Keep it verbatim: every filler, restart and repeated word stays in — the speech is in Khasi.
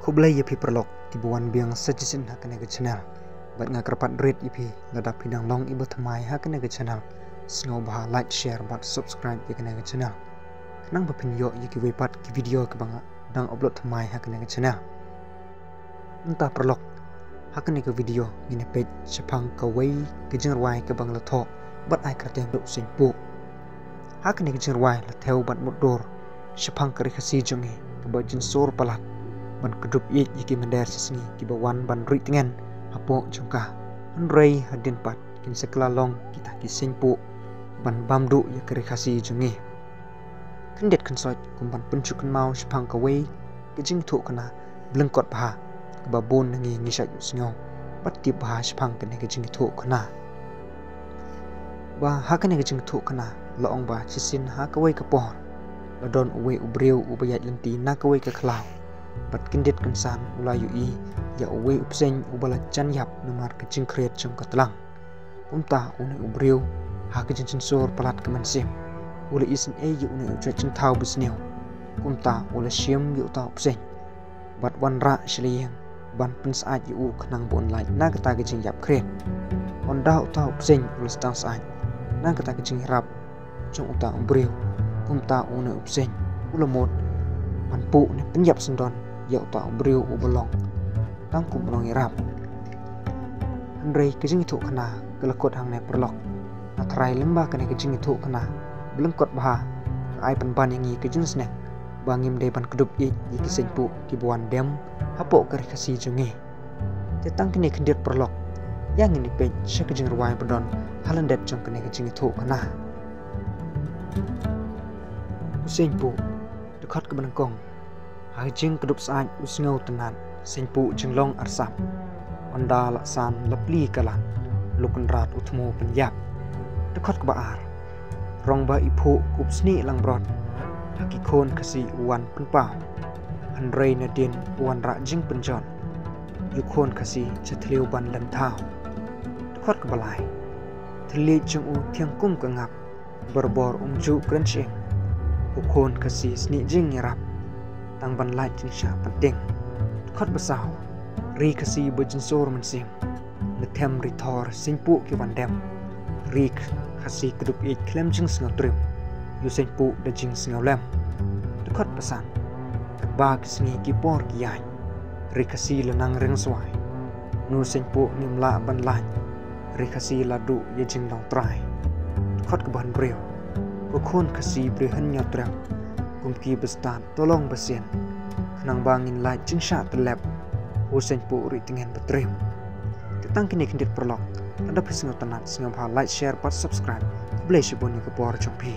Khublei ïa phi paralok kiba wan biang sa shisien ha kane ka channel. Bad nga kyrpad rit ïa phi lada phi dang long iba thymmai ha kane ka channel, sngewbha like, share bad subscribe ïa kane ka channel, khnang ba phin ïoh ïa kiwei pat ki video kiba nga dang upload thymmai ha kane ka channel. Mynta paralok, ha kane ka video ngin ïa peit shaphang kawei ka jingrwai kaba nga la thoh bad ai kyrteng da U Seiñpuh. Ha kane ka jingrwai la thew bad mutdur shaphang ka Ri Khasi jong ngi kaba jynsur palat ban kdup ïeit ïa ki mynder shisngi kiba wan ban rieh tngen hapoh jong ka. Hynrei hadien pat kin sa kylla long kita ki seiñpuh ban bam duh ïa ka Ri Khasi jong ngi. Khyndiat khynsoit kum ban pynjukynmaw shaphang kawei ka jingïathuhkhana ba lyngkot bha kaba bun na ngi ngi shait sngew bad tip bha shaphang kane ka jingïathuhkhana. Ba ha kane ka jingïathuhkhana la ong ba shisien ha kawei ka por la don uwei u briew uba ïaid lynti na kawei ka khlaw. Bad kyndit kynsan u la ïohi ïa uwei u bseiñ uba la jan ïap namar ka jingkhriat jong ka tlang. Kumta une u briew ha ka jingjynsur palat ka mynsiem u la isynei ïa une u juit jingthaw basniew. Kumta u la shim ïa uta u bseiñ bad wanrah sha la ïing ban pynsyaid ïa u khnang ba un lait na kata ka jingïap khriat. Hynda uta u bseiñ u la sdang syaid na kata ka jingïarap jong uta u briew, kumta une u bseiñ u la mut ban puh ne pynïap syndon ïa uta u briew uba long tang kum u nongïarap. Hynrei ka jingïathuhkhana ka la kut hangne paralok. Nga tharai lyngba kane ka jingïathuhkhana ba lyngkot bha ka ai pynban ïa ngi ka jingsneng ba ngim dei ban kdup ïeit ïa ki seiñpuh kiba wan dem hapoh ka Ri Khasi jong ngi. Te tang kine khyndiat paralok, ïa ngin ïa peit sha ka jingrwai ba don ha lyndet jong kane ka jingïathuhkhana. U Seiñpuh. Dkhot kaba nyngkong. Ha ka jingkdup syaid u sngewtynnat, Seiñpuh jinglong arsap. Hynda la san la plie ka lad, Luk Kynrad u thmu pynïap. Dkhot kaba ar. Rong ba i phuh kub snieh langbrot, ha ki khun Khasi u wan pynpaw. Hynrei nadien u wanrah jingpynjot ïa u khun Khasi sha thliew ban lem thaw. Dkhot kaba lai. Thylliej jong u thiang kum ka ngap, barabor um ju kren shyieng. U khun Khasi snieh jingïarap, tang ban lait jingshah pyntieng. Dkhot ba saw. Ri Khasi ba jynsur mynsiem, la them ri thor seiñpuh ki wan dem. Ri Khasi kdup ïeit khlem jingsngewtriem, ïa u seiñpuh da jingsngewlem. Dkhot ba san. Katba ki sngi ki por ki ïaid, Ri Khasi la nang ringswai. Une u seiñpuh ngim lah ban lait, Ri Khasi la duh ïa jinglong trai. Dkhot kaba hynriew. Ko khun Khasi briew hynñiewtrep, kum ki ba stad to long ba sian, khnang ba ngin lait jingshah tyllep, u seiñpuh rieh tngen ba triem. Te tang kine khyndiat paralok, lada phi sngewtynnat sngewbha like, share bad subscribe. Khublei shibun ïa ka por jong phi.